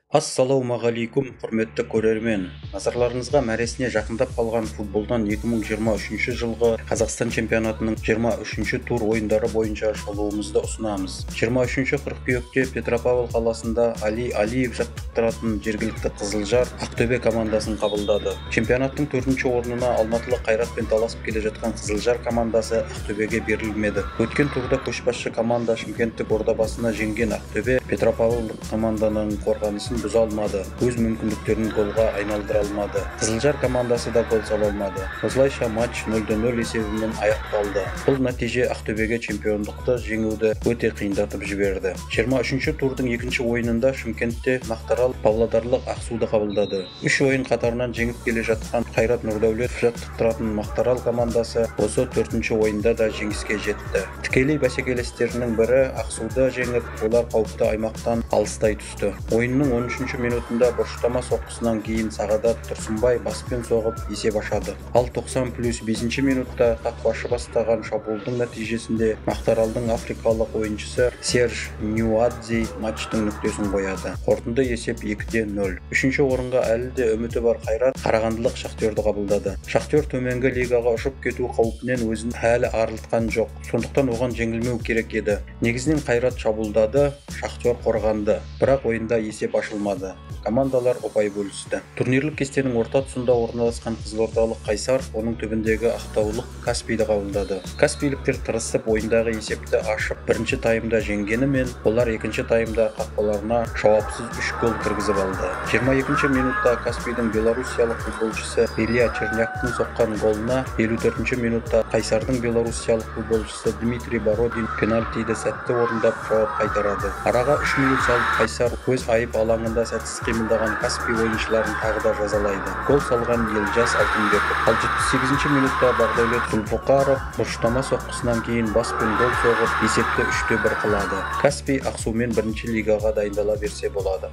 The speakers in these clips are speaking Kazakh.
Ассалаумағалейкум, құрметті көрермен. Назарларыңызға мәресіне жақындап қалған футболдан 2023 жылғы Қазақстан чемпионатының 23-ші тур ойындары бойынша шолуымызды ұсынамыз. 23 қыркүйекте Петропавл қаласында Али Алиев жаттықтыратын жергілікті Қызылжар Ақтөбе командасын қабылдады. Чемпионаттың 4-ші орнына алматылық Қайратпен таласып келе жатқан Қызылжар командасы Ақтөбеге берілмеді. Өткен турда көшбасшы команда шымкенттік Ордабасына жеңген Ақтөбе Петропавлдық команданың қорғанысын бұза алмады, өз мүмкіндіктерін голға айналдыра алмады. Қызылжар командасы да гол сала алмады. Осылайша матч 0-0 есебімен аяқталды. Бұл нәтиже Ақтөбеге чемпиондықты жеңуді өте қиындатып жіберді. 23-ші турдың екінші ойынында Шымкентте Мақтарал павлодарлық Ақсуды қабылдады. 3 ойын қатарынан жеңіп келе жатқан Қайрат Нұрдәулетов жаттықтыратын Мақтарал командасы осы 4-ші ойында да жеңіске жетті. Тікелей бәсекелестерінің бірі Ақсуды жеңіп, олар қауіпті аймақтан алыстай түсті. Ойынның 13-ші минутында бұрыштама соққысынан кейін Сағадат Тұрсынбай баспен соғып есеп ашады. Ал 90+5 минутта қақпашы бастаған шабуылдың нәтижесінде Мақтаралдың африкалық ойыншысы Серж Ньюадзи матчтың нүктесін қояды. Қорытынды есеп 2-0. 3-ші орынға әлі де үміті бар Қайрат қарағандылық Шахтерді қабылдады. Шахтер төменгі лигаға ұшып кету қаупінен өзін әлі арылтқан жоқ. Сондықтан оған жеңілмеу керек еді. Негізінен Қайрат шабуылдады, Шахтер қорғанды. Бірақ ойында есеп ашылмады. Командалар ұпай бөлісті. Турнирлік кестенің орта тұсында орналасқан қызылордалық Қайсар оның түбіндегі ақтаулық Каспийді қабылдады. Каспийліктер тырысып ойындағы есепті ашып, бірінші таймда жеңгенімен, олар екінші таймда қақпаларына жауапсыз 3 гол кіргізіп алды. 22-ші минутта Каспийдің белоруссиялық футболшысы Илья Черняктың соққан голына 54-ші минутта Қайсардың белоруссиялық футболшысы Дмитрий Бородин пенальтиді сәтті орындап жауап қайтарады. Араға 3 минут салып Қайсар өз айып алаңында сәтсіз қимылдаған Каспий ойыншыларын тағы да жазалайды. Гол салған Елжас Алтынбеков. Ал 78-ші минутта Бағдәулет Зұлфұқаров бұрыштама соққысынан кейін баспен гол соғып, есепті 3-1 қылады. Каспий Ақсумен бірінші лигаға дайындала берсе болады.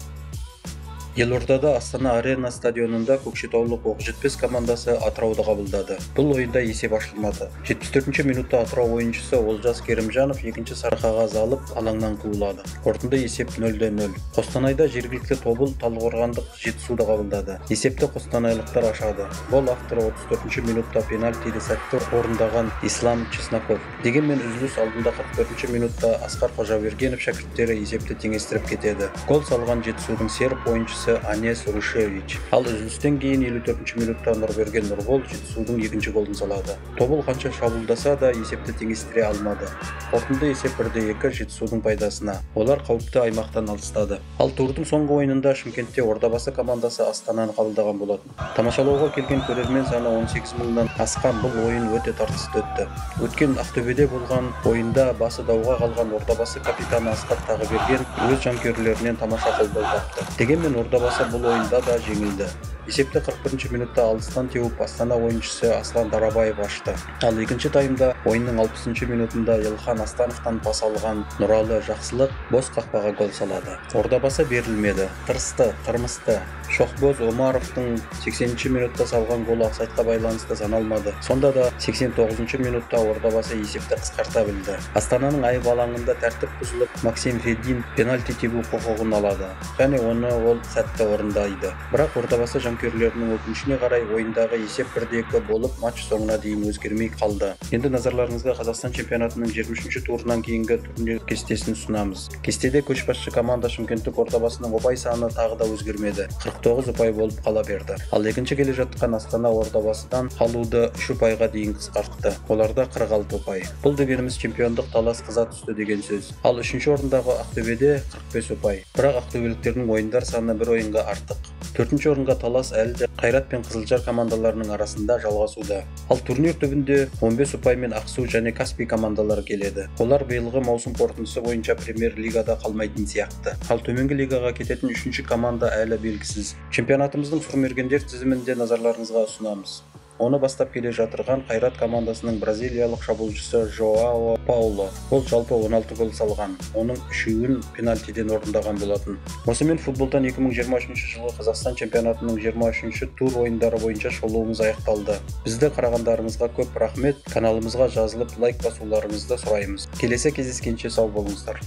Елордада Астана Арена стадионында Көкшетаулық Оқжетпес командасы Атырауды қабылдады. Бұл ойында есеп ашылмады. 74-ші минутта Атырау ойыншысы Олжас Керімжанов екінші сары қағаз алып, алаңнан қуылады. Қорытынды есеп 0-0. Қостанайда жергілікті Тобыл талдықорғандық Жетісуды қабылдады. Есепті қостанайлықтар ашады. Гол авторы 34-ші минутта пенальтиді сәтті орындаған Ислам Чесноков. Дегенмен үзіліс алдында 44-ші минутта Асқар Қожабергенов шәкірттері есепті теңестіріп кетеді. Гол салған Жетісудың серб ойыншысы Анес Рушевич. Ал үзілістен кейін 54-ші минутта Нұрберген Нұрбол Жетісудың екінші голын салады. Тобыл қанша шабуылдаса да есепті теңестіре алмады. Қорытынды есеп 1-2 Жетісудың пайдасына. Олар қауіпті аймақтан алыстады. Ал турдың соңғы ойынында Шымкентте Ордабасы командасы Астананы қабылдаған болатын. Тамашалауға келген көрермен саны 18 мыңнан асқан бұл ойын өте тартысты өтті. Өткен Ақтөбеде болған ойында басы дауға қалған Ордабасы капитаны Асқар Тағыберген өз жанкүйерлерінен тамаша қолдау тапты. Дегенмен Ордабасы бұл ойында да жеңілді. Есепті 41-ші минутта алыстан теуіп Астана ойыншысы Аслан Дарабаев ашты. Ал екінші таймда ойынның 60-шы минутында Елхан Астановтан пас алған Нұралы Жақсылық бос қақпаға гол салады. Ордабасы берілмеді. Тырысты, тырмысты. Шохбоз Омаровтың 80-ші минутта салған голы офсайдқа байланысты саналмады. Сонда да 89-шы минутта Ордабасы есепті қысқарта білді. Астананың айып алаңында тәртіп бұзылып, Максим Федин пенальти тебу құқығын алады. Және оны ол сәтті орындайды. Бірақ Ордабасы жанкүйерлерінің өкінішіне қарай ойындағы есеп 1-2 болып, матч соңына дейін өзгермей қалды. Енді назарларыңызға Қазақстан чемпионатының 23-ші турынан кейінгі турнир кестесін ұсынамыз. Кестеде көшбасшы команда шымкенттік Ордабасының ұпай саны тағы да өзгермеді. 49 ұпай болып қала берді. Ал екінші келе жатқан Астана Ордабасыдан қалуды 3 ұпайға дейін қысқартты. Оларда 46 ұпай. Бұл дегеніміз чемпиондық талас қыза түсті деген сөз. Ал 3-ші орындағы Ақтөбеде 45 ұпай. Бірақ ақтөбеліктердің ойындар саны бір ойынға артық. 4-ші орынға талас әлі де Қайрат пен Қызылжар командаларының арасында жалғасуда. Ал турнир түбінде 15 ұпаймен Ақсу және Каспий командалары келеді. Олар биылғы маусым қорытындысы бойынша премьер-лигада қалмайтын сияқты. Ал төменгі лигаға кететін 3-ші команда әлі белгісіз. Чемпионатымыздың сұрмергендер тізімінде назарларыңызға ұсынамыз. Оны бастап келе жатырған Қайрат командасының бразилиялық шабуылшысы Жоао Пауло. Ол жалпы 16 гол салған. Оның 3-уін пенальтиден орындаған болатын. Осымен футболдан 2023 жылғы Қазақстан чемпионатының 23-ші тур ойындары бойынша шолуымыз аяқталды. Бізді қарағандарыңызға көп рахмет. Каналымызға жазылып, лайк басуларыңызды сұраймыз. Келесі кездескенше сау болыңыздар.